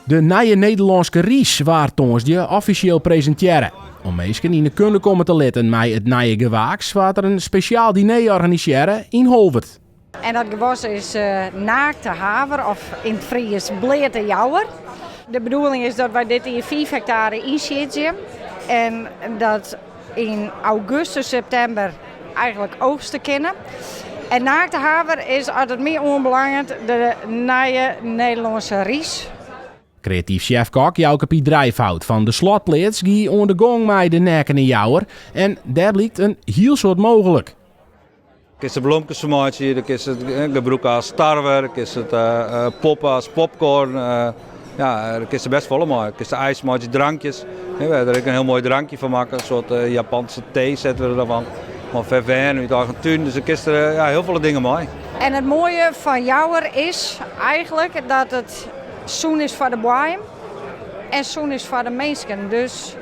De nije Nederlânske rys waard tongersdei offisjeel presintearre. Om minsken yn 'e kunde komme te litten mei it nije gewaaks waard der in spesjaal diner organisearre yn Holwert. En dat gewas is naakte haver of yn it Frysk bleate hjouwer. De bedoeling is dat wy dit jier 5 hektare ynsiedzje en dat yn augustus, septimber eigenlik oogste kinne. En naakte haver is, as it my oanbelanget, de nije Nederlânske rys. Kreatyf sjefkok Jouke Piet Drijfhout fan de Slotpleats gie oan de gong mei de neakene hjouwer en dêr blykt in hiel soad mooglik. Kinst der blomkes fan meitsje, dan kinst it gebrûke as tarwe, dan kinst it poppe as popcorn. Ja, dêr kinst der bêst folle mei. Kinst der ijs meitsje, drankjes. We ha der ek in hiel moai drankje fan makke, in soart Japanse tee setten we der dan fan. Mei fervene út eigen tún, dus dan kinst der ja, hiel folle dingen mei. En it moaie fan hjouwer is eigenlik dat it sûn is foar de boaiem en sûn is foar de minsken. Dus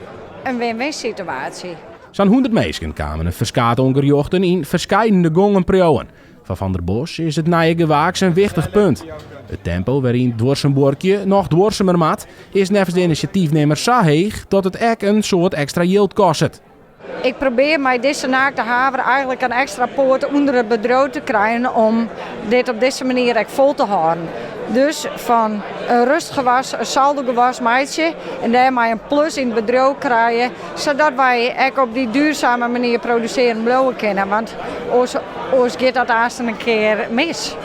in win-win situaasje. Sa'n 100 minsken kamen in ferskaat oan gerjochten yn ferskeidene gongen priuwen. Foar Van der Bos is it nije gewaaks in wichtich punt. It tempo wêryn't duorsum buorkje noch duorsumer moat, is neffens de inisjatyfnimmer sa heech dat it ek in soad ekstra jild kostet. Ik probearje mei dizze naakte haver eigenlik in ekstra poat ûnder it bedriuw te krijen om dit op dizze manier ek fol te hâlden. Dus fan in rustgewas in saldogewas meitsje en dêrmei in plus yn it bedriuw krije, sadat wy ek op dy duurzame manier produsearjen bliuwe kinne, want oars, oars giet dat aansten in kear mis.